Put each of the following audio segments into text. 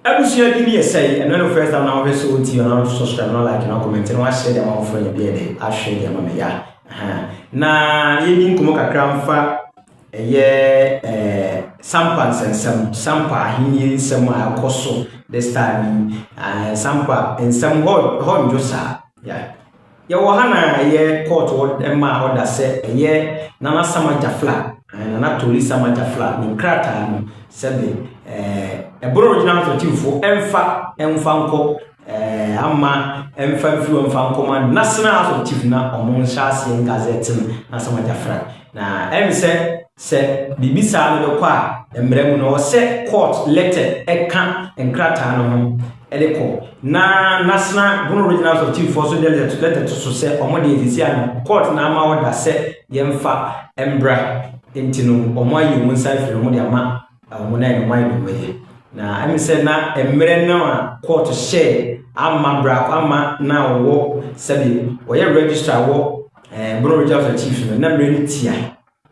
Abusua bi ne yɛ sɛe. Ɛno ne first time na wɔhwɛ so ti ɔno subscribe na like na comment na wahyɛ deɛ ama foforɔ nyɛ bi yɛ ahwɛ deɛ ama me ya. Na yɛdi nkɔmmɔ kakra mfa ɛyɛ Sampa nsɛnsɛm, Sampa ahenni nsɛm a ɛkɔ so this time yi. Sampa nsɛm hɔ ndwo saa ya. Yɛwɔ ha na ɛyɛ court wɔ ma ɔda sɛ ɛyɛ Nana Sama Gyafla, Nana Toli Sama Gyafla ne nkrataa no, sɛbe ɛboro regional executive ɛmfa nkɔ ama ɛmfa mfiri hɔ mfa nkɔ ma National House of Chief na ɔmo nhyɛ aseɛ gazette no na Sama Gyafla. Na ɛmi sɛ biribi saa no bɛkɔ a, mmerɛ mu no ɔsɛ court letter ɛka nkrataa no ho ɛde kɔ na National Bono Regional House of Chief foɔ so de letter to so sɛ ɔmo de esisi ano court na ama ɔda sɛ yɛmfa mbra. Nti no ɔmo ayi wɔn nsa afiri ɔmo de ama ɔmo na ɔmo ayɛ ɔmo yɛ. Na ɛmi sɛ na mmerɛ no a court hyɛ ama bra ama na ɔwɔ sɛbi ɔyɛ registrar wɔ Bono Regional House of Chief no, na mmerɛ no tia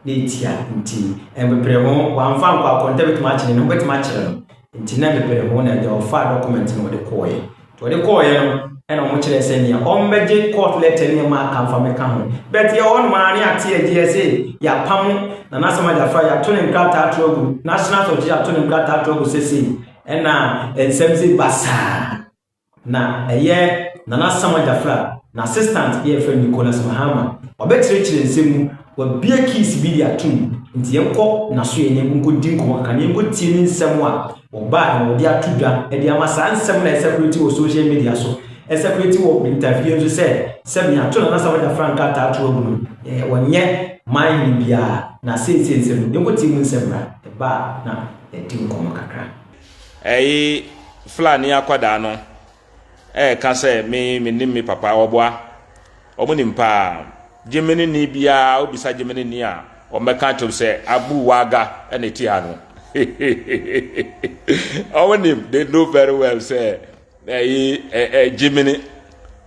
na etia, nti mpepere ho wamfa nkɔ akɔnta bɛtumi akyerɛ ne ho, bɛtumi akyerɛ no. Nti na mpepere ho na deɛ ɔfa document no ɔde kɔɔɛ. Nti ɔde kɔɔɛ no, ɛna ɔmo kyerɛ sɛ nea ɔmbɛgye court letter nneɛma aka mfa mɛka ho. But yɛ hɔ nom a ne ate agye sɛ yɛapam Nana Sama Gyafra, yɛato ne nkrataa to agu, National House of Chief ato ne nkrataa to agu sɛsei. Ɛna nsɛm sɛ basaa na ɛyɛ Nana Sama Gyafra na assistant yɛfrɛ Nicholas Mahama ɔbɛkyerɛkyerɛ nsɛm mu, wabie keys bi de atom. Nti yɛnkɔ n'aso yɛn yɛnkɔ di nkɔmmɔ kakra na yɛnkɔ tie ne nsɛm a ɔbaa na wɔde ato dwa de ama. Saa nsɛm na ɛcirculate wɔ social media so, ɛcirculate wɔ interview nso sɛ meato Nana Sama Gyafra nkrataa to agu no, wɔnyɛ man hene biara na seesie nsɛm no. Yɛnkɔ tie mu nsɛm bra ɛbaa na yɛdi nkɔmmɔ kakra. Ɛyi Fulani akwadaa no ɛɛka sɛ me nim me papa. Ɔboa ɔmo nim paa. Gyemene ni biara obisa gyemene ni a, ɔmmɛka kyerɛw sɛ Abu Waga ɛna eti ha no. Ɔmo nim, they know very well sɛ ɛyi ɛ ɛ gyemene,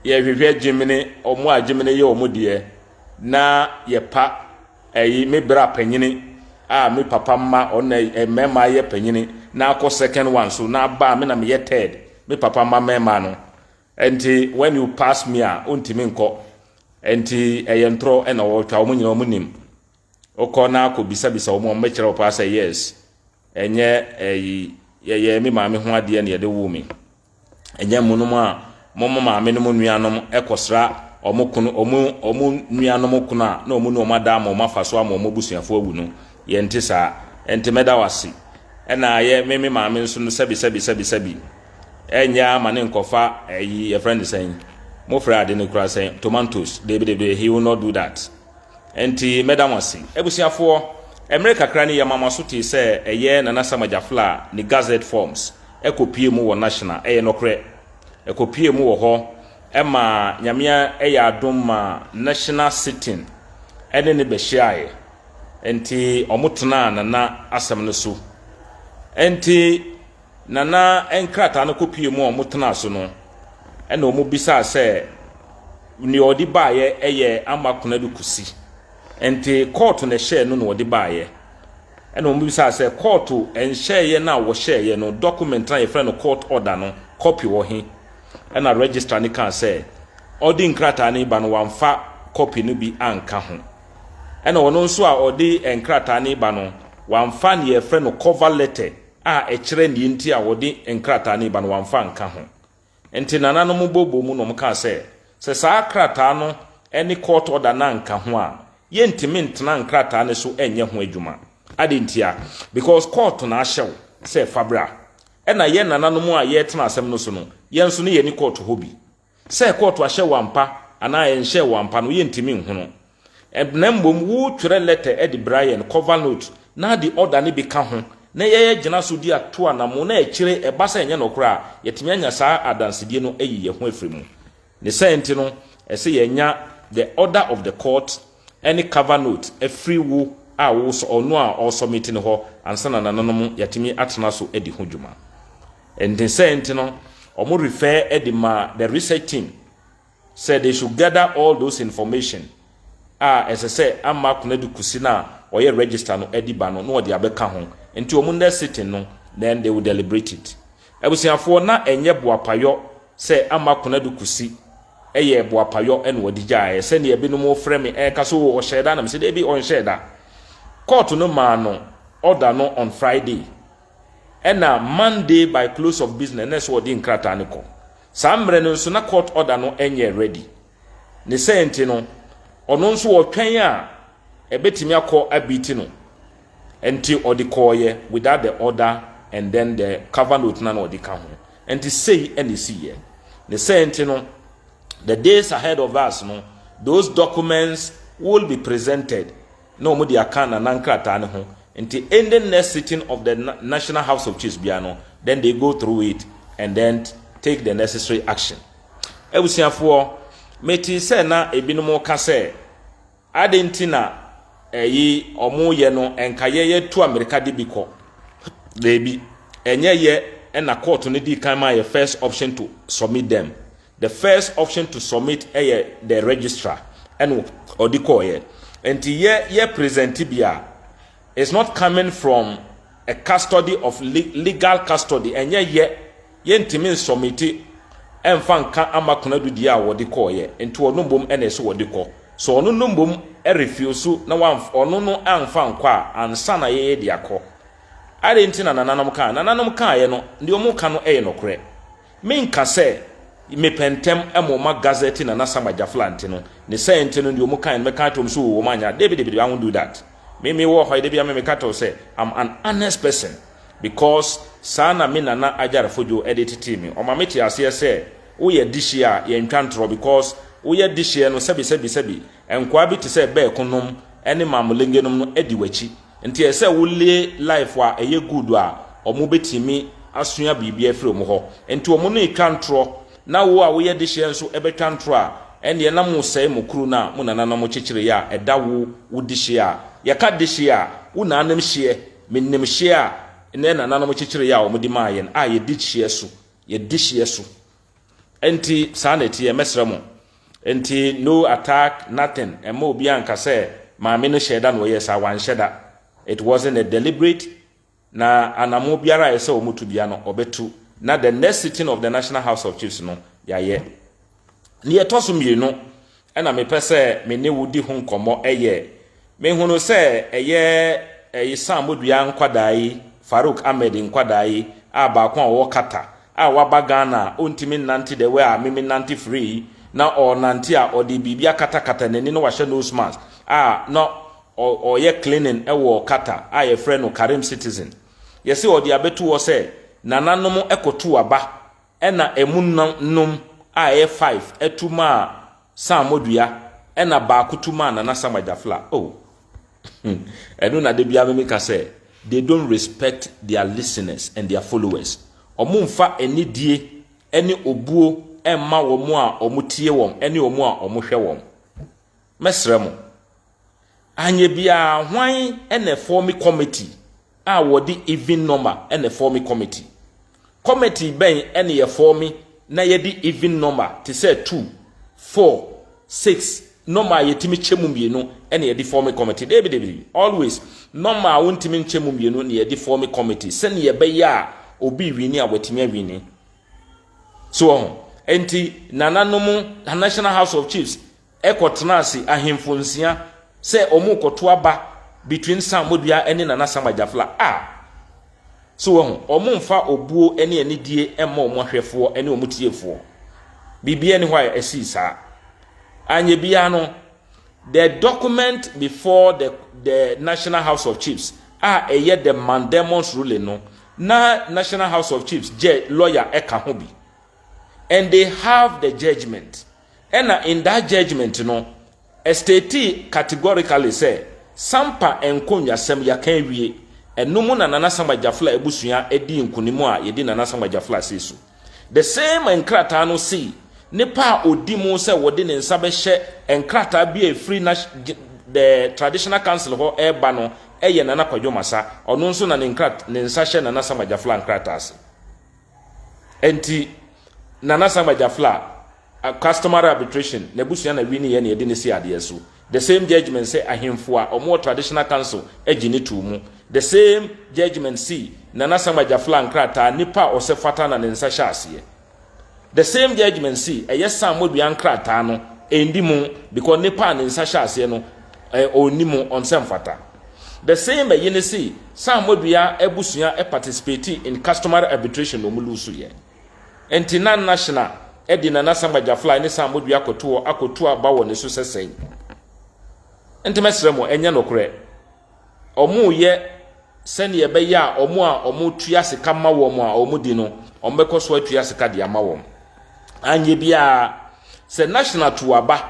yɛhwehwɛ gyemene, ɔmo a gyemene yɛ ɔmo deɛ na yɛpa ɛyi me bra panyini a me papa mma ɔna mmarima yɛ panyini na akɔ second one so na aba a me na meyɛ third, me papa mma mmarima no. Nti when you pass me a, ontumi nkɔ. Nti ɛyɛ ntorɔ ɛna wɔtwa. Wɔn nyinaa wɔn nim. Wokɔ na akɔ bisabisa wɔn, wɔn bɛkyerɛ wo paa sɛ yes, ɛnyɛ ɛyi yɛyɛ me maame ho adeɛ na yɛde wo me. Ɛnyɛ mo nom a mo mo maame no mo nuanom ɛkɔsra ɔmo kono, ɔmo nuanom kono a na ɔmo ne ɔmo ada ama ɔmo afa so ama ɔmo abusuafoɔ awu no. Yɛnte saa. Ɛnti mɛda wase. Ɛna yɛ me maame nso no, sɛbi sɛbi sɛbi sɛbi, ɛnyɛ ama ne nkɔfa ɛyi yɛfrɛ no sɛn, mo frɛ ade no kura sɛn, tomatoes. Debi debi, he will not do that. Nti mɛda mo ase, abusuafoɔ. Mmerɛ kakra ne yɛ mama so tee sɛ ɛyɛ Nana Sama Gyafla ne gazette forms ɛkɔpie mu wɔ National. Ɛyɛ nɔkorɛ, ɛkɔpie mu wɔ hɔ ɛma Nyame ɛyɛ adom ma national sitting ɛne ne bɛhyiaeɛ. Nti ɔmo tenaa Nana asɛm no so. Nti Nana nkrataa no kɔpie mu a ɔmo tenaa so no, ɛna ɔmo bisaa sɛ nea ɔde baeɛ ɛyɛ Ama Konadu Kusi. Nti court na ɛhyɛɛ no na ɔde baeɛ. Ɛna ɔmo bisaa sɛ court nhyɛeɛ no a wɔhyɛeɛ no, document na yɛfrɛ no court order no, copy wɔ he? Ɛna registrar no kaa sɛ ɔde nkrataa no ba no, wamfa copy no bi anka ho. Ɛna ɔno nso a ɔde nkrataa no ba no, wamfa nea yɛfrɛ no cover letter a ɛkyerɛ nea nti a wɔde nkrataa no ba no, wamfa nka ho. Nti nananom bɔbɔ mu na ɔmo kaa sɛ saa krataa no ne court order na nka ho a, yɛntumi ntena nkrataa no so nyɛ ho adwuma ade ntia, because court na ahyɛw sɛ fabra. Ɛna yɛn nananom a yɛtena asɛm no so no, yɛn nso ne yɛni court hɔ bi sɛ court ahyɛ wɔ ampa anaa yɛnhyɛ wɔ ampa no, yɛntumi nhono. Na mmom wotwerɛ letter de bra yɛn, cover note na de order no bi ka ho na yɛyɛ gyina so di ato anamo na akyire ɛba sɛ ɛnyɛ nɔkorɔ a, yɛtumi anya saa adansedie no ayi yɛn ho afiri mu. Ne sɛ nti no, ɛsɛ yɛnya the order of the court ɛne cover note afiri wo a wo ɔno a ɔresubmit no hɔ ansa na nananom yɛtumi atena so adi ho dwuma. Nti sɛ nti no, ɔmo refer de ma the research team sɛ they should gather all those information a ɛsɛ sɛ Ama Konadu Kusi no a ɔyɛ register no adi ba no na ɔde abɛka ho. Nti ɔmo next sitting no, then they will deliberate it. Abusuafoɔ, na ɛnyɛ boapayɔ sɛ Ama Konadu Kusi yɛɛ boapayɔ na ɔde gyaeɛ sɛdeɛ binom frɛ me ɛreka sɛ oo ɔhyɛɛ da, na mese dabi, ɔnhyɛɛ da. Court no maa no order no on Friday, ɛna Monday by close of business na ɛsɛ ɔde nkrataa no kɔ. Saa mmerɛ no nso na court order no nyɛɛ ready. Ne sɛɛ nti no, ɔno nso ɔtwɛn a ɛbɛtumi akɔ abiti no nti ɔde kɔɔeɛ without the order and then the cover note na na ɔde ka ho. Nti sei na ɛsiiɛ. Ne sɛɛ nti no, the days ahead of us no, those documents will be presented na wɔn de aka Nana nkrataa no ho. Nti in the next sitting of the National House of Chiefs bia no, then they go through it and then take the necessary action. Abusuafoɔ, metee sɛ na ebinom ka sɛ, adɛn nti na ɛyi ɔmo yɛ no nka yɛyɛ tu Amerika de bi kɔ? Daabi, ɛnyɛ yɛ ɛna court no di kan ma yɛ first option to submit them. The first option to submit ɛyɛ the registrar, ɛna ɔde kɔɔyɛ. Nti yɛ present bi a, it's not coming from a custody of legal custody. Ɛnyɛ yɛ, yɛntumi nsubmit ɛmfa nka Ama Konadu deɛ a wɔde kɔɔyɛ. Nti ɔno mbom ɛna ɛsɛ wɔde kɔ so, ɔno no mbom ɛrefuse na ɔno no amfa nkɔ a, ansa na yɛyɛ de akɔ. Ade nti na nananom kaa, nananom kaeɛ no, deɛ ɔmo ka no ɛyɛ nokorɛ. Menka sɛ mepɛ ntɛm ɛma ɔma gazette Nana Sama Gyafla nti no ne sɛ nti no deɛ ɔmo kaeɛ no mɛka akyerɛ ɔmo sɛ ɔmo anya. Dabi, dabi, I won't do that. Me wɔ hɔ de bi a, me meka kyerɛ sɛ I'm an honest person because saa na me nana Agyarefodwo ɛde tete me. Ɔma me te aseɛ sɛ woyɛ dihye a, yɛntwa ntorɔ, because woyɛ dihyeɛ no, sɛbi sɛbi sɛbi, nkoa bi te sɛ bɛɛko nom ɛne maamolenge nom no adi w'akyi. Nti ɛsɛ wolie life a ɛyɛ good a, ɔmo bɛtumi asua biribi afiri ɔmo hɔ. Nti ɔmo no etwa ntorɔ na wo a woyɛ dehyeɛ nso ɛbɛtwa ntorɔ a, ɛnneɛ na mo sɛe mo kuro no a mo nananom kyekyere yɛ a ɛda wo dehyeɛ a yɛka dehyeɛ a wo nanom hyeɛ menim hyeɛ a ne nananom kyekyere yɛ a wɔde maa yɛn a yɛdi hyeɛ so, yɛdi hyeɛ so. Nti saa na ɛteɛ. Mɛsrɛ mo, nti no attack, nothing. Ɛma obi anka sɛ maame no hyɛ da na ɔyɛ saa. Wanhyɛ da, it wasn't a deliberate. Na anamo biara a ɛsɛ wɔn tu bia no, ɔbɛtu na the next sitting of the National House of Chiefs no yɛayɛ. Ne yɛtɔ so mmienu ɛna mepɛ sɛ me ne wo di ho nkɔmmɔ, ɛyɛ mehunu sɛ ɛyɛ ɛyɛ Samodua nkwadaa yi, Farouk Ahmed nkwadaa yi a baako a ɔwɔ Qatar a waba Ghana a ɔntumi nnante the way a mimi nante free, na ɔnante a ɔde biribi akatakata n'ani na wahyɛ nose mask a na ɔyɛ cleaning ɛwɔ Qatar a yɛfrɛ no Karim Citizen. Yɛsɛ ɔde abɛto hɔ sɛ nananom ɛkɔto aba ɛna ɛmu nom a ɛyɛ five ɛtu maa Samodua, ɛna baako tu maa Nana Sama Gyafla. Oh, ɛno na de bia mimi ka sɛ they don't respect their listeners and their followers. Ɔmo nfa anidie ɛne obuo ɛmma wɔn a ɔmo tie wɔn ɛne wɔn a ɔmo hwɛ wɔn. Mɛsrɛ mo, anyɛ biara, hwan ɛna ɛform committee a wɔde even number ɛna ɛform committee? Committee bɛn ɛna yɛform na yɛde even number te sɛ 2, 4, 6 number a yɛtumi kyɛ mu mmienu ɛna yɛde form committee? Debi, debi, always number a wɔntumi nkyɛ mu mmienu na yɛde form committee, sɛnea yɛbɛyɛ a obi win a wɔatumi awin so wɔ ho. Nti nananom National House of Chiefs ɛkɔtena ase, ahemfo nsia, sɛ ɔmo kɔto aba between Samodua ɛne Nana Sama Gyafla a so wɔ ho, ɔmo nfa obuo ɛne anidie ɛma ɔmo ahwɛfoɔ ɛne ɔmo tiefoɔ. Biribiara ni hɔ a ɛsii saa. Anyɛ biara no, the document before the National House of Chiefs a ɛyɛ the mandamus ruling no, na National House of Chiefs gye lawyer ɛka ho bi and they have the judgment. Ɛna in that judgment no, ɛstate categorically sɛ Sampa nkonnwasɛm yɛaka awie. Ɛno na Nana Sama Gyafla abusua adi nkonim a yɛdi Nana Sama Gyafla sei so. The same nkrataa no sei, nipa a odi mu sɛ wɔde ne nsa bɛhyɛ nkrataa bi a efiri na the traditional council hɔ ɛreba no ɛyɛ Nana Kwadwo Masa. Ɔno nso na ne nsa hyɛ Nana Sama Gyafla nkrataa ase. Nti Nana Sama Gyafla customary arbitration n'abusua na win yɛ na yɛde ne si adeɛ so. The same judgment sɛ ahemfo a wɔwɔ traditional council agye ne to mu. The same judgement si Nana Sama Gyafla nkrataa nipa a ɔsɛ fata na ne nsa hyɛ aseɛ. The same judgement si ɛyɛ Sam Modua nkrataa no ɛndi mu because nipa a ne nsa hyɛ aseɛ no ɔnni mu, ɔnsɛ mfata. The same ɛyi ne si Sam Modua abusua participate in customary arbitration na ɔmo lose yɛ. Nti na National ɛde Nana Sama Gyafla ne Sam Modua akɔto akɔto aba wɔ ne so sɛsɛn. Nti mɛsrɛ mo, ɛnyɛ nokorɛ. Ɔmo yɛ sɛnea ɛbɛyɛ a ɔmo a ɔmo tua sika ma wɔn a ɔmo di no, ɔmo bɛkɔ so atua sika de ama wɔn. Anyɛ biara sɛ National to aba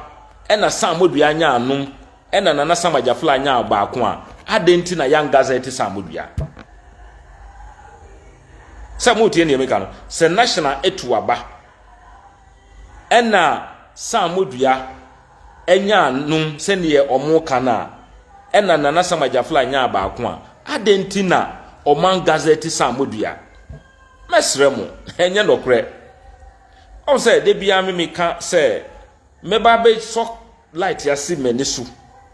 ɛna Sam Modua anya anom ɛna Nana Sama Gyafla anya baako a, adɛn nti na yan gazette Sam Modua? Sɛ mo tie nea meka no, sɛ National etu aba ɛna Sam Modua anya anom sɛnea ɔmo ka no a, ɛna Nana Sama Gyafla anya baako a, adɛn nti na ɔman gazette Sam Modua? Mɛsrɛ mo, ɛnyɛ nɔkorɛ. Ɔn sɛ de bia me meka sɛ mɛba abɛsɔ light ase m'ani so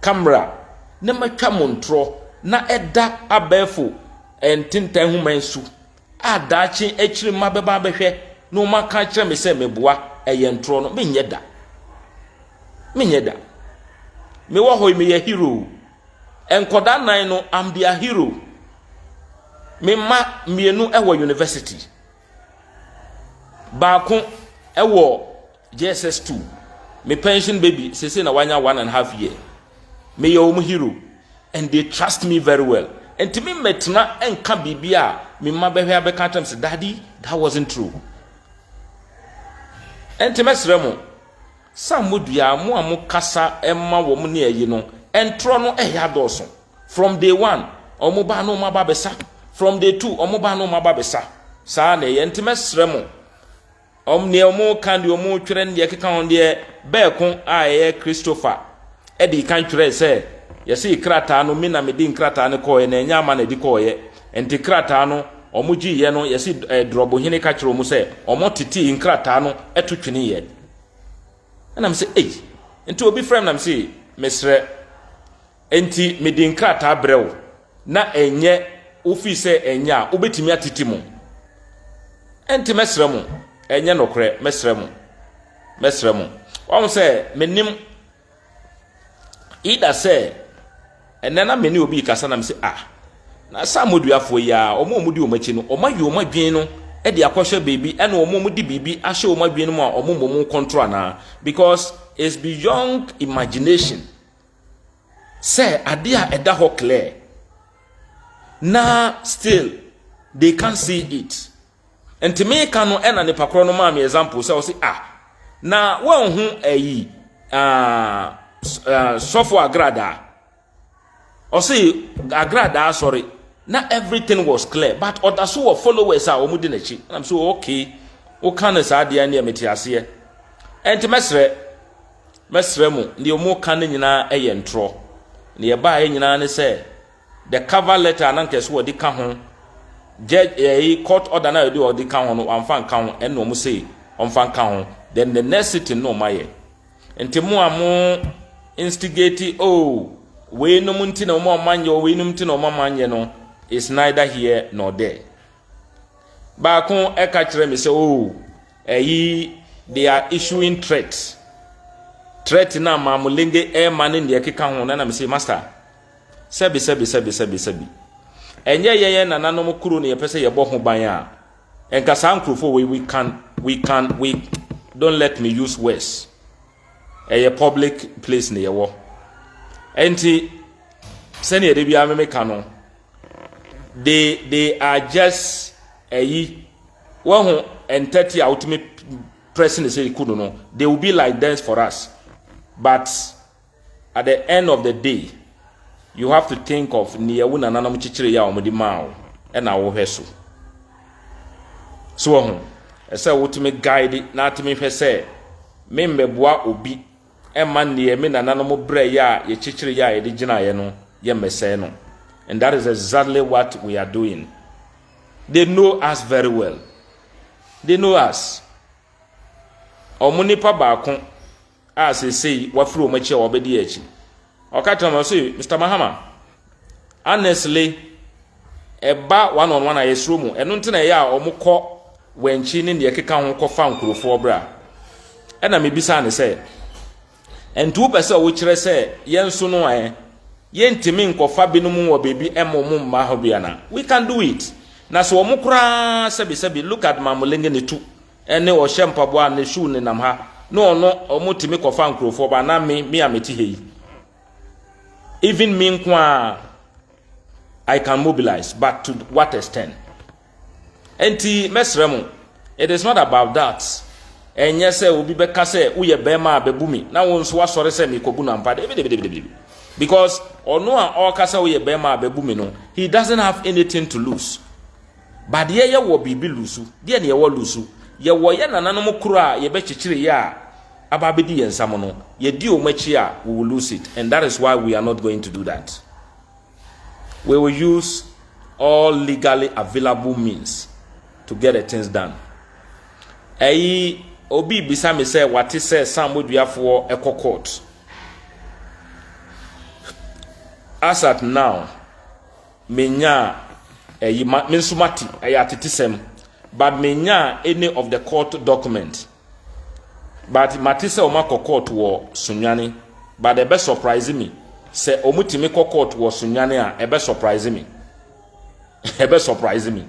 camera na matwa mo ntorɔ na ɛda abɛɛfo ntentan homa so a, daakye akyiri mma bɛba abɛhwɛ na wɔn aka akyerɛ me sɛ meboa, ɛyɛ ntorɔ no, menyɛ da, menyɛ da. Mewɔ hɔ yi, meyɛ hero. Nkɔdaa nan no, I'm their hero. Me mma mmienu wɔ university, baako wɔ JSS 2, me pension baby sese na wanya 1½ year. Meyɛ wɔn hero and they trust me very well. Nti me mmɛtena nka biribi a me mma bɛhwɛ abɛka kyerɛ me sɛ, "Daddy, that wasn't true." Nti mɛsrɛ mo, Sam Modua, mo a mo kasa ma wɔn ne ayi no, ntorɔ no ɛyɛ adɔɔso. From day one wɔn ba no, wɔn aba bɛsa. From day two wɔn ba no, wɔn aba bɛsa. Saa na ɛyɛ. Nti mɛsrɛ mo, ɔm nea ɔmo ka deɛ, ɔmo twerɛ ne deɛ ɛkeka ho deɛ, bɛɛko a ɛyɛ Christopher ɛde kan twerɛ sɛ yɛsi krataa no, mi na mi di nkrataa no kɔɔɛ na ɛnyɛ ama na ɛdi kɔɔyɛ. Nti krataa no ɔmo gyi yɛ no, yɛsi drɔbohene ka kyerɛ ɔmo sɛ ɔmo tete nkrataa no ɛto twene yɛ. Ɛna mi sɛ, ei, nti obi frɛ mi na mi sɛ mesrɛ, nti mede nkrataa brɛ wo na ɛnyɛ wofi sɛ ɛnyɛ a wobɛtumi atete mu. Ɛnti mɛsrɛ mo, ɛnyɛ nokorɛ. Mɛsrɛ mo, mɛsrɛ mo, wɔn sɛ menim ida sɛ ɛnɛ na mene obi kasa na me sɛ, ah, na saa moduafoɔ yi a wɔn a wɔdi wɔn akyi no, wɔn ayi wɔn adwene no de akɔhyɛ baabi, ɛna wɔn a wɔde biribi ahyɛ wɔn adwene no mu a wɔn mmom control anaa? Because it's beyond imagination sɛ adeɛ a ɛda hɔ clear na still they can't see it. Nti meka no, ɛna nipa korɔ no maa me example sɛ ɔsi, ah, na wɔnho ɛyi sɔfo Agradaa, ɔsi Agradaa asɔre na everything was clear, but ɔda so wɔ followers a wɔn di n'akyi. Ɛna so okay, woka no saa deɛ, neɛ mete aseɛ. Ɛnti mɛsrɛ, mɛsrɛ mo, deɛ wɔn ka no nyinaa ɛyɛ ntorɔ. Deɛ ɛbaeɛ nyinaa ne sɛ the cover letter a na nkɛ so wɔde ka ho, judge ɛyi court order na yɛde wɔde ka ho no, wɔamfa nka ho. Ɛna wɔn sɛ wɔmfa nka ho, then the next sitting no wɔn ayɛ. Nti mo a mo instigate, oh, weinom nti na wɔn a wɔn anyɛ, weinom nti na wɔn anyɛ no, is neither here nor there. Baako ɛka kyerɛ me sɛ, oh, ɛyi they are issuing threat, threat na maamulenge ɛɛma ne deɛ ɛkeka ho. Na na me sɛ, master, sɛbi, sɛbi, sɛbi, sɛbi, sɛbi, ɛnyɛ yɛn yɛn nananom kuro na yɛpɛ sɛ yɛbɔ ho ban a, nka saa nkurɔfoɔ wei, we can we don't, let me use words, ɛyɛ public place na yɛwɔ. Ɛnti sɛnea yɛde biara mɛmɛka no, they are just ɛyi wɔn ho ntɛte a wotumi press ne sɛ kudu no, they will be like dance for us. But at the end of the day, you have to think of nea wo nananom kyekyere yɛ a wɔde maa wo ɛna wohwɛ so so wɔ ho. Ɛsɛ wotumi guide na atumi hwɛ sɛ membɛboa obi ɛma nea me nananom brɛ yɛ a yɛkyekyere yɛ a yɛde gyinaeɛ no yɛ mmɛsɛe no. And that is exactly what we are doing. They know us very well, they know us. Ɔmo nipa baako a seesei wafiri wɔn akyi a wɔbɛdi akyi, ɔka kyerɛ wɔn sɛ, "Mr Mahama, honestly, Ɛba one on one a, yɛsuro mu. Ɛno nti na ɛyɛ a wɔkɔ Wɛnkyi ne deɛ ɛkeka ho kɔfa nkurofoɔ bra. Ɛna mebisaa no sɛ, Ɛnti wopɛ sɛ wokyerɛ sɛ yɛn nso no ɛ, yɛntumi nkɔfa binom wɔ baabi ɛma wɔn mma hɔ bi anaa? We can do it. Na sɛ wɔn koraa sɛbisɛbi, look at Mamulenge ne tu ɛne ɔhyɛ mpaboa ne shoe nenam ha, ne ɔno wɔn tumi kɔfa nkurofoɔ ba na me, me a mete ha yi, even me nko ara, I can mobilize, but to what extent? Enti mɛsrɛ mo, it is not about that. Ɛnyɛ sɛ obi bɛka sɛ woyɛ bɛrima a bɛbu me na wo nso wasɔre sɛ mekɔbu no ampa. Dabi, dabi, dabi, dabi. Because ɔno a ɔreka sɛ woyɛ bɛrima a bɛbu me no, he doesn't have anything to lose. But yɛyɛ wɔ biribi lusu. Deɛ ne yɛwɔ lusu. Yɛwɔ yɛ nananom koro a yɛbɛkyekyere yɛ a aba abɛdi yɛn nsam no, yɛdi wɔn akyi a, we will lose it. And that is why we are not going to do that. We will use all legally available means to get the things done. Ɛyi obi bisa me sɛ wate sɛ Samoduafoɔ ɛkɔ court. As at now, menya ɛyi ma me nso mate ɛyɛ atetesɛm, but menya any of the court document. But mate sɛ wɔn akɔ court wɔ Sunyani, but ɛbɛ surprise me sɛ wɔn tumi kɔ court wɔ Sunyani a, ɛbɛ surprise me, ɛbɛ surprise me.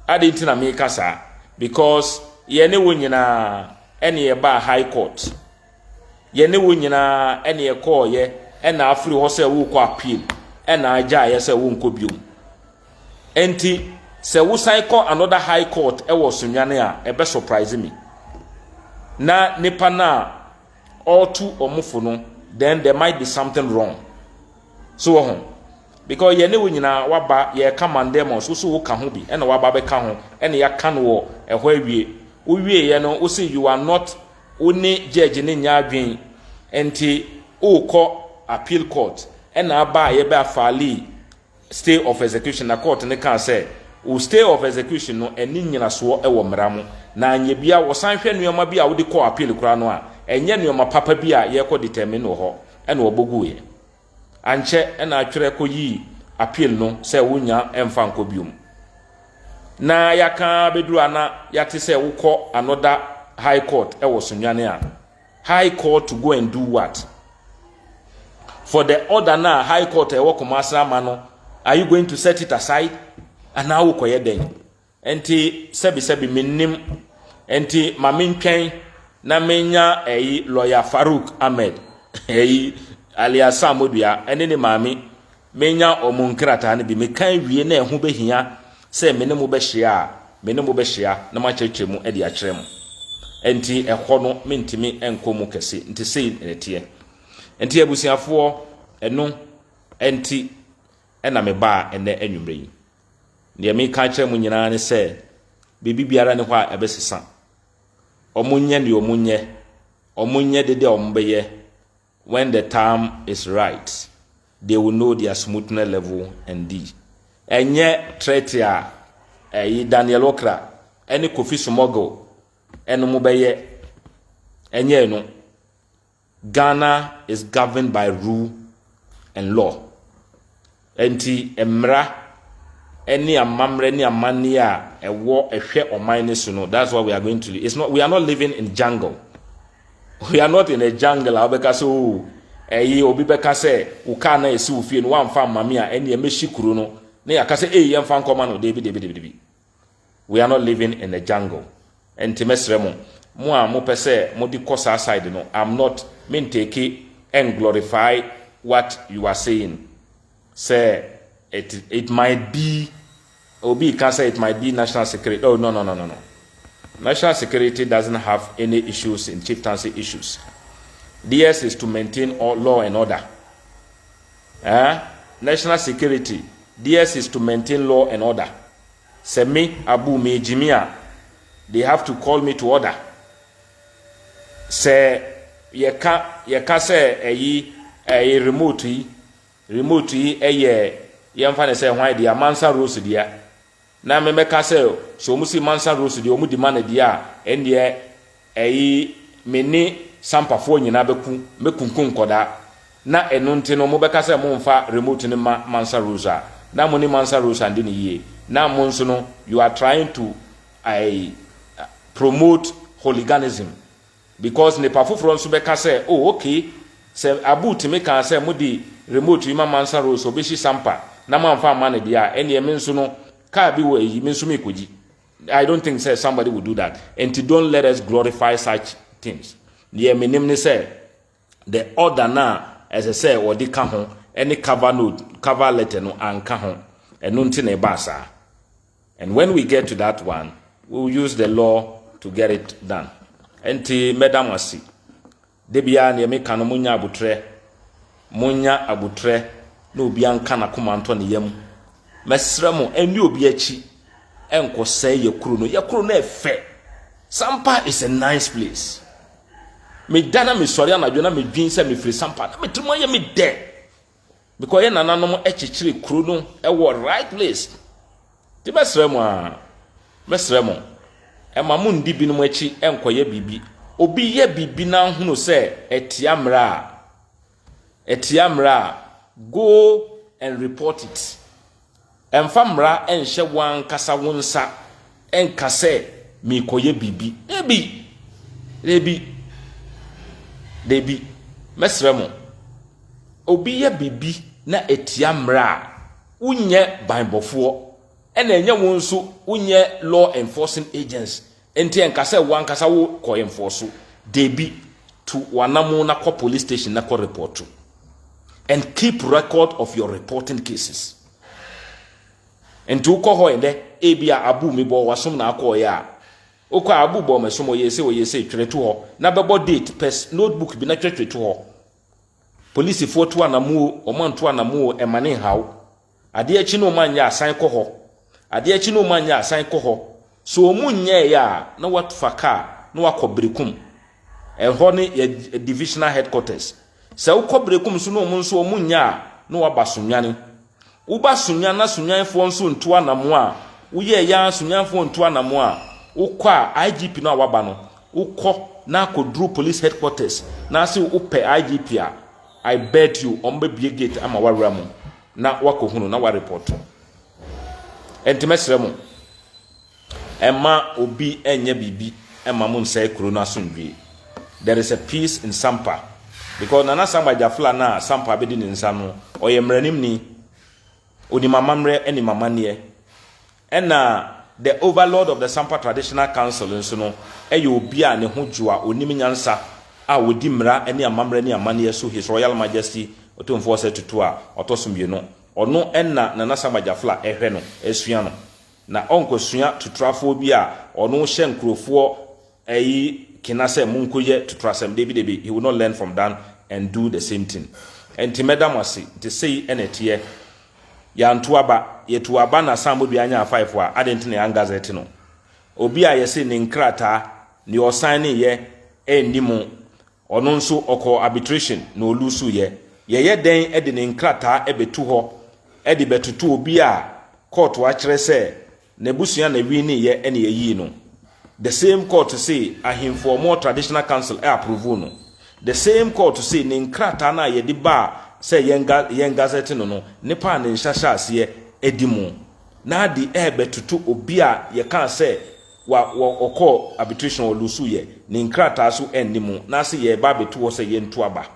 Adi nti na meka saa? Because yɛne wo nyinaa ɛne yɛbaa High Court, yɛne wo nyinaa ɛne yɛkɔɔyɛ, ɛna afiri hɔ sɛ wokɔ appeal, ɛna agyaeɛ sɛ wonkɔ biom. Nti sɛ wosan kɔ another High Court ɛwɔ Sunyani a, ɛbɛ surprise me. Na nipa no a ɔretu ɔmo fo no, then there might be something wrong so wɔ ho, because yɛne wo nyinaa waba yɛka mandamus, wo so woka ho bi, ɛna waba bɛka ho, ɛna yɛaka no wɔ ɛhɔ awie. Wowieɛ no, wo say you are not, wo ne judge ne nyɛ adwen, nti wokɔ appeal court, ɛna aba a yɛbɛ afile stay of execution, na court ne kaa sɛ o stay of execution no ɛne nyinasoɔ ɛwɔ mmara mu, na anyɛ bia wɔsan hwɛ nneɛma bi a wode kɔ appeal koraa no a, ɛnyɛ nneɛma papa bi a yɛkɔ determine wɔ hɔ, ɛna wɔbɔ guiɛ. Ankyɛ ɛna atwerɛ kɔyii appeal no sɛ wonya ɛmfa nkɔ biom, na yɛaka bɛduru ana yɛate sɛ wokɔ another High Court ɛwɔ Sunyani a, High Court to go and do what? For the order na High Court ɛwɔ Kumasi ama no, are you going to set it aside anaa wokɔyɛ dɛn? Nti sɛbisɛbi mennim, nti ma mentwɛn na menya ɛyi Lawyer Farouk Ahmed ɛyi alias Samodua ɛne ne maame, menya ɔmo nkrataa no bi meka wie na ɛho bɛhia sɛ me ne mo bɛhyia a, me ne mo bɛhyia na makyerɛkyerɛ mu de akyerɛ mo. Nti ɛhɔ no mentumi nkɔ mu kɛse, nti sei na ɛteɛ. Nti abusuafoɔ, ɛno nti ɛna mebaa ɛnɛ anwummerɛ yi. Deɛ meka kyerɛ mo nyinaa ne sɛ biribi biara ne hɔ a ɛbɛsesa. Ɔmo nyɛ deɛ ɔmo nyɛ, ɔmo nyɛ dede a ɔmo bɛyɛ. When the time is right, they will know their smoothness level and d ɛnyɛ threat a ɛyi Daniel Okra ɛne Kofi Smuggle ɛno mo bɛyɛ ɛnyɛ no. Ghana is governed by rule and law, nti mmara ɛne amammerɛ ne amanneɛ a ɛwɔ ɛhwɛ ɔman ne so no, that's what we are going to do. It's not, we are not living in jungle. We are not in a jungle a wobɛka sɛ o ɛyi obi bɛka sɛ wo kaa na ɛsi wo fie no woamfa mma me a, ɛne ɛmɛhyi kuro no na yɛaka sɛ ei, yɛmfa nkɔma no. Debi, debi, debi, debi, we are not living in a jungle. Nti mɛsrɛ mo, mo a mopɛ sɛ mode kɔ saa side no, I'm not mentake and glorify what you are saying sɛ it might be, obi ka sɛ it might be national security. Oh, no, national security doesn't have any issues in chieftaincy issues. Theirs is to maintain all law and order, eh? National security, theirs is to maintain law and order. Sɛ me abu me gyimi a, they have to call me to order. Sɛ yɛka sɛ ɛyi remote yi ɛyɛ, yɛmfa ne sɛ hwan deɛ, Mansa Rose deɛ, na memɛka sɛ wɔn si Mansa Rose deɛ, wɔn di ma no deɛ a, ɛndeɛ ɛyi me ne sampafoɔ nyinaa bɛku mɛkunkum nkɔdaa, na ɛno nti no mobɛka sɛ momfa remote no ma Mansa Rose a. Na mo ne Mansa Rose andi ne yie. Na mo nso no, you are trying to promote hooliganism. Because nipa foforɔ nso bɛka sɛ, "Oh okay, sɛ Abu tumi kaa sɛ mode remote yi ma Mansa Rose obɛhyi Sampa na moamfa amma no deɛ a, ɛneɛ me nso no car bi wɔ ayi me nso mekɔgyi." I don't think sɛ somebody will do that. Nti don't let us glorify such things. Deɛ menim ne sɛ the order na ɛsɛ sɛ wɔde ka ho ɛne cover note, cover letter no anka ho. Ɛno nti na ɛbaa saa. And when we get to that one, we will use the law to get it done. Nti mɛda mo ase. Da biara neɛ meka no, monya abotrɛ, monya abotrɛ na obi anka n'akoma ntɔ ne yam. Mɛsrɛ mo, ɛne obi akyi ɛnkɔsɛe yɛ kuro no. Yɛ kuro no ɛfɛ. Sampa is a nice place. Meda na mesɔre anadwo na medwin sɛ mefiri Sampa na metiri mu ayɛ me dɛ, because yɛ nananom akyekyere kuro no ɛwɔ right place. Nti mɛsrɛ mo a, mɛsrɛ mo, ɛma mo ndi binom akyi ɛnkɔyɛ biribi. Obi yɛ biribi na ahunu sɛ ɛtia mmerɛ a, ɛtia mmerɛ a, go and report it. Ɛmfa mmara ɛnhyɛ wɔn ankasa wo nsa ɛnka sɛ meekɔyɛ biribi. Debi, debi, debi. Mɛsrɛ mo, obi yɛ biribi na ɛtia mmerɛ a, wonyɛ banbɔfoɔ, ɛna ɛnyɛ wo nso wonyɛ law enforcing agents, nti ɛnka sɛ wo ankasa wo kɔ enforce. Debi, to w'anamo na kɔ police station na kɔ report and keep record of your reporting cases. Nti wokɔ hɔ ɛdɛ ebi a Abu mi bɔ wasom na akɔɔyɛ a, wokɔ a, Abu bɔ ɔmɛsom, ɔyɛ sɛ ɔyɛ sɛ, twerɛ to hɔ na bɛbɔ date pɛs notebook bi na twerɛtwerɛ to hɔ. Polisifoɔ to anamuo, ɔmo anto anamuo, ɛma ne nhaw. Adeɛ akyi na ɔmo anyɛ, asan kɔ hɔ. Adeɛ akyi na ɔmo anyɛ, asan kɔ hɔ. So ɔmo nyɛɛyɛ a, na wafa kaa na wakɔ Berekum. Ɛhɔ ne yɛ divisional headquarters. Sɛ wokɔ Berekum so na ɔmo nso ɔmo nyɛ a, na waba Sunyane. Woba Sunyan na Sunyanfoɔ nso nto anamo a woyɛ ya, Sunyanfoɔ nto anamo a, wokɔ a, IGP no a waba no, wokɔ na akɔduru police headquarters na ase wopɛ IGP a, I bet you ɔmo bɛbie gate ama wawura mu na wakɔhunu na wareport. Ɛnti mɛsrɛ mo, ɛma obi ɛnyɛ biribi ɛma mo nsɛe kuro no asomdwie. There is a peace in Sampa because Nana Samba Gyafla na Sampa bɛdi ne nsa no, ɔyɛ mmaranimni, onim amammerɛ ne amanneɛ. Ɛna the overlord of the Sampa Traditional Council nso no ɛyɛ obi a ne ho dwo a onim nyansa a wɔdi mmara ne amammerɛ ne amanneɛ so. His Royal Majesty Otumfoɔ Sɛ Tutu a ɔtɔ so mmienu, ɔno ɛna Nana Samba Gyafla ɛhwɛ no asua no, na ɔnkɔsua tuturafoɔ bi a ɔno hyɛ nkurɔfoɔ ɛyi kena sɛ monkɔyɛ tuturasɛm. Debi, debi, he will not learn from that and do the same thing. Nti mɛda mo ase. Nti sei ɛna ɛteɛ. Yɛanto aba, yɛto aba na san modua anya five a ade nti na yɛn gazette no. Obi a yɛse ne nkrataa nea ɔsan ne yɛ ɛnni mu, ɔno nso ɔkɔ arbitration na ɔlose yɛ. Yɛyɛ dɛn de ne nkrataa ɛbɛtu hɔ ɛde bɛtoto obi a court akyerɛ sɛ n'abusua na wi ne yɛ ɛna yɛyii no? The same court say ahemfo ɔmo traditional council ɛ approve no. The same court say ne nkrataa no a yɛde ba sɛ yɛn ga yɛn gazette no, nipa a ne nsa hyɛ aseɛ ɛdi mu na ade ɛɛbɛtoto obi a yɛka sɛ wa wɔ ɔkɔɔ arbitration, ɔlose yɛ, ne nkrataa so ɛnni mu, na ase yɛreba abɛto hɔ sɛ yɛnto aba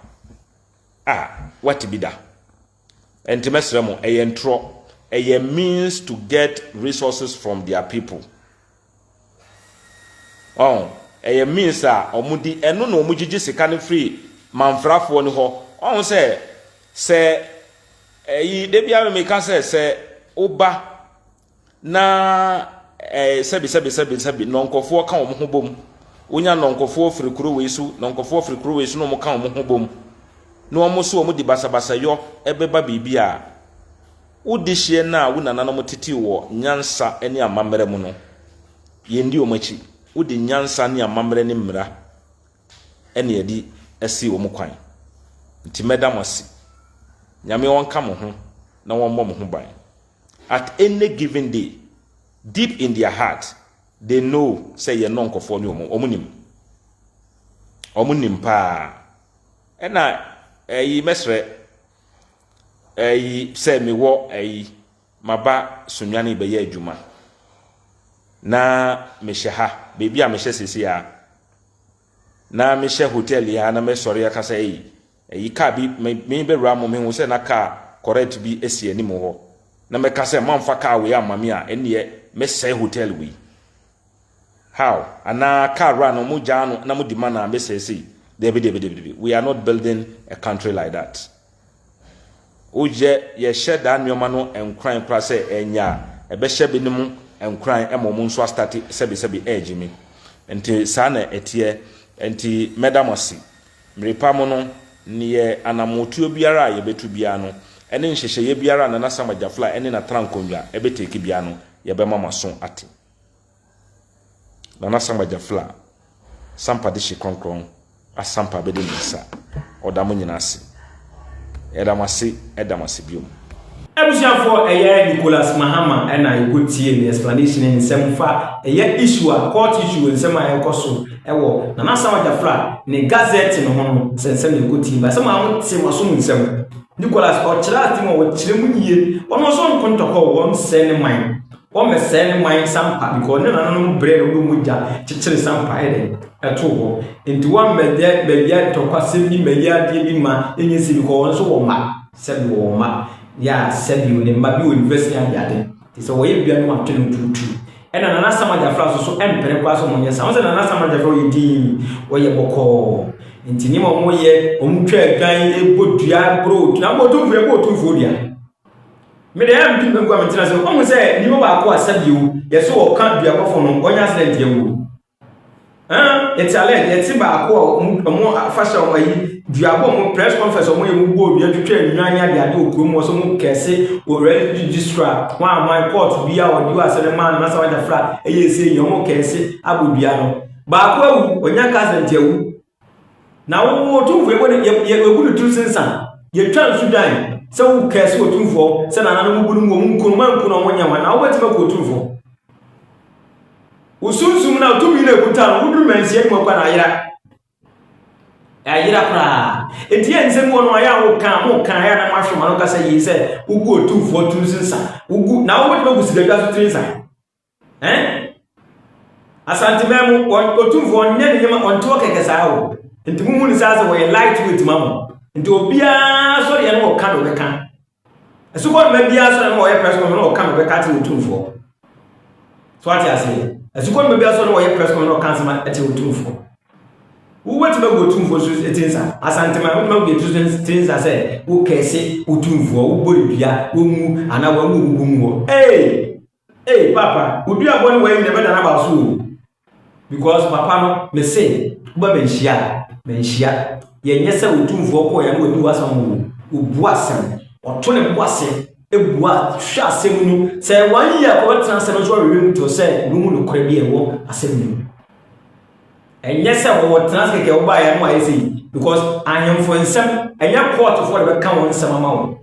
a wate bi da. Nti mɛsrɛ mo, ɛyɛ ntorɔ, ɛyɛ means to get resources from their people. Ɔn ɛyɛ means a ɔmo di ɛno na ɔmo gyegye sika no firi manfrafoɔ no hɔ. Ɔn sɛ ɛyi debi a meka sɛ woba na sɛbi, sɛbi, sɛbi, sɛbi, nɔnkɔfoɔ ka wɔn ho bom, wonya nɔnkɔfoɔ firi kuro wei so, nɔnkɔfoɔ firi kuro wei so, na wɔn ka wɔn ho bom na wɔn nso wɔn de basabasayɔ ɛbɛba biribi a wodi hyɛ no a, wo nananom tete wɔ nyansa ne amammerɛ mu no, yɛndi wɔn akyi. Wode nyansa ne amammerɛ ne mmara ɛne yɛde asi wɔn kwan. Nti mɛda mo ase. Nyame wɔnka mo ho na wɔmmɔ mo ho ban. At any given day, deep in their heart they know sɛ yɛn nɔnkɔfoɔ ne wɔn. Wɔn nim, wɔn nim paa. Ɛna ɛyi mɛsrɛ ɛyi sɛ mewɔ ɛyi. maba Sunyani bɛyɛ adwuma na mehyɛ ha, baabi a mehyɛ sisi a, na mehyɛ hotel yi ha na mɛsɔre aka sɛ ei, ɛyi kaa bi me bɛwura mo mehu sɛ na kaa correct bi asi anim hɔ na mɛka sɛ mamfa kaa wei amma me a, ɛnneɛ mɛsɛe hotel wei. How? Anaa kaa wura no mo gyaa no na mo di ma na mɛsɛe sei. Dabi, dabi, dabi, dabi. We are not building a country like that. Woyɛ yɛhyɛ daa nneɛma no nkuran koraa sɛ ɛnyɛ a, ɛbɛhyɛ binom nkuran ma wɔn nso astate sɛbesɛbe ɛregye me. Nti saa na ɛteɛ. Nti mɛda mo ase. Mmerepa mu no, neɛ anammɔtuo biara a yɛbɛtu biara no, ɛne nhyehyɛeɛ biara a Nana Sam Agyafla ɛne Natena Nkonnwa ɛbɛtake biara no, yɛbɛma mo aso ate. Nana Sam Agyafla, Sampa dehye kronkron, Asampa bɛdi ne nsa. Ɔda mo nyinaa ase. Yɛda mo ase, ɛda mo ase biom. Abusuafoɔ, ɛyɛ Nicholas Mahama ɛna yɛkɔtie ne explanation ne nsɛm fa ɛyɛ issue a court issue, nsɛm a ɛkɔ so ɛwɔ Nana Sam Agyafra ne gazette no ho no, sɛ nsɛm na yɛkɔtie ba sɛ maa mo te mo asom nsɛm. Nicholas ɔkyerɛ ase mu a, ɔkyerɛ mu yie. Ɔno nso nko ntɔkɔ wɔn sɛ ne man, wɔmmɛsɛe ne man Sampa, because ne nananom brɛ na wɔde mogya kyekyere Sampa ɛde ɛto hɔ, nti wɔmmɛyɛ bɛyɛ ntɔkwasɛm bi mɛyɛ adeɛ bi ma ɛnyɛ si, because wɔn nso wɔ mma, sɛbi wɔ mma yɛ a, sɛbi ne mma bi wɔ university ade ade, nti sɛ wɔyɛ bia no atwe no tutu. Ɛna Nana Sam Agyafra nso so ɛmpere koraa sɛ wɔnyɛ saa. Wɔn sɛ Nana Sam Agyafra ɔyɛ din, ɔyɛ bɔkɔɔ, nti nneɛma a wɔyɛ, wɔn twa adwan, ebɔ dua, boro na wɔn otumfuo, ɛbɔ otumfuo dua. Mede ɛyɛ mpi mpenku a mentena sɛ ɔhu sɛ nnipa baako a sɛbio yɛsɛ wɔka duabɔfo no ɔnya accident awu. Yɛte alert, yɛte baako a ɔmo afahyɛ ɔmo ayi duabɔ, ɔmo press conference, ɔmo yɛ mo bɔ dua twitwa nnwan ne ade ade wɔ kurom hɔ, so mo kɛse wɔ registrar wɔn aman court bi a wɔde wɔ asɛm maa no na sɛ wɔde fra ɛyɛ ese yi, ɔmo kɛse abɔ dua no, baako awu, ɔnya accident awu. Na wo otumfoɔ yɛbɔ ne yɛ yɛgu ne tiri sensan, yɛtwa nsu dwan sɛ wo kɛse otumfoɔ sɛ nananom bu no mu, wɔn nku no, wɔn nku no, wɔn nyɛ wɔn na wobɛtumi akɔ otumfoɔ wo sunsum na tumi na ekuta no, woduru mansia mu akɔ na ayera, ayera koraa. Eti yɛ nsɛm wɔ no ayɛ a woka mo ka ayɛ na mo ahwɛ mo ano kasa yie sɛ wogu otumfoɔ tiri sensan, wogu na wobɛtumi agu sikadwa so tiri nsa. Asanteman mu otumfoɔ nyɛ ne nneɛma, ɔnte hɔ kɛkɛ saa o. Nti muhu ne saa sɛ wɔyɛ light weight ma mo, nti obiara sɔre yɛ no wɔka na ɔbɛka asukɔ noma biara sɔre no wɔyɛ press conference na ɔka na ɔbɛka te otumfoɔ so. Ate aseɛ? Asukɔ noma biara sɔre no wɔyɛ press conference na ɔka nsɛm ɛte otumfoɔ. Wobɛtumi agu otumfoɔ so ti nsa? Asanteman wobɛtumi agu ti nsa sɛ wokɛse otumfoɔ, wobɔ dua wɔnwu anaa wɔnwu obubu mu wɔ ee ee papa odua bɔ ne wɔn nyina bɛda n'aba so o, because papa no me se woba manhyia manhyia yɛnyɛ sɛ otumfoɔ kɔɔ yɛn no wɔdi w'asɛm wo obu asɛm, ɔto ne bo ase ebua hwɛ asɛm no sɛ wɔn yi a kɔbɛtena asɛm nso awewe mu to sɛ wɔn mu nokorɛ bi a ɛwɔ asɛm no mu. Ɛnyɛ sɛ wɔwɔ tena ase kɛkɛ wɔbaa yɛn no ayɛ sɛ yi, because ahemfo nsɛm ɛnyɛ kɔɔtofoɔ de bɛka wɔn nsɛm ama wɔn.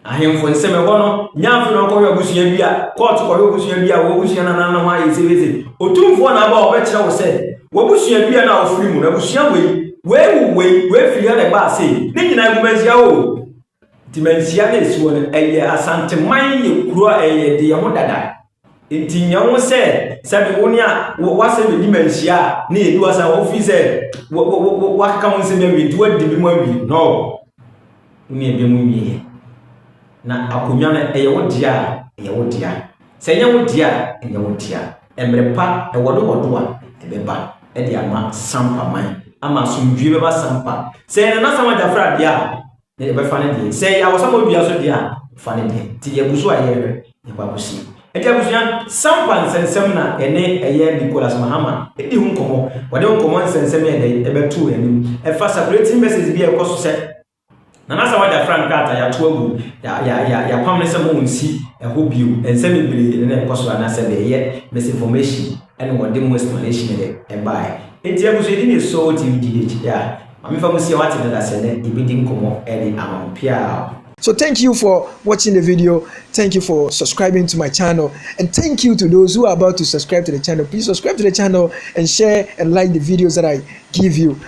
Ahemfo nsɛm ɛhɔ no nyaafo na ɔkɔhwɛ abusua bi a kɔɔto kɔhwɛ abusua bi a wɔ abusua nana no ho ayɛ sɛ wese otumfoɔ na aba a ɔbɛkyerɛ wo sɛ w'abusua bi a na ɔfiri mu na abusua wei wei wo wei wei firi ha na ɛbaa sei ne nyinaa gu manhyia o. Nti manhyia na esi hɔ no ɛyɛ Asanteman, yɛ kuro a ɛyɛ de yɛn ho dada, nti nyɛ wo sɛ sɛbi wo ne a w'asɛm bɛdi manhyia a ne yɛdi w'asɛm a wofi sɛ wakeka wo nsɛm awie nti wadi bi mu awie no, wo ne ebi mu nwie. Na akonnwa no ɛyɛ wo dea a, ɛyɛ wo dea. Sɛ ɛnyɛ wo dea a, ɛnyɛ wo dea. Mmerɛ pa ɛwɔ do wɔ do a ɛbɛba ɛde ama Sampa man, ama asomdwie bɛba Sampa. Sɛ ɛyɛ Nana Sam Agyafra deɛ a, na yɛbɛfa ne deɛ. Sɛ ɛyɛ Awɔsam Odua so deɛ a, fa ne deɛ. Nti yɛgu so a yɛrehwɛ yɛkɔ akɔsi. Nti abusua, Sampa nsɛnsɛm na ɛne ɛyɛ Nicholas Mahama ɛdi ho nkɔmmɔ. Wɔde ho nkɔmmɔ nsɛnsɛm yɛ dɛ ɛbɛto anim ɛfa circulating message bi a ɛkɔ so sɛ Nana Sam Agyafra nkrataa yɛato agu, yɛapam ne sɛ mo nsi ɛhɔ bio. Nsɛm bebree ne na ɛkɔ so anaasɛ bɛyɛ misinformation, ɛna wɔde mo explanation de ɛbaeɛ. Nti abusua, di ne so TV GH a maame fa mu si a wate dada sɛ nɛ yɛbɛdi nkɔmmɔ ɛde ama mo piaa. So thank you for watching the video. Thank you for subscribing to my channel. And thank you to those who are about to subscribe to the channel. Please subscribe to the channel and share and like the videos that I give you.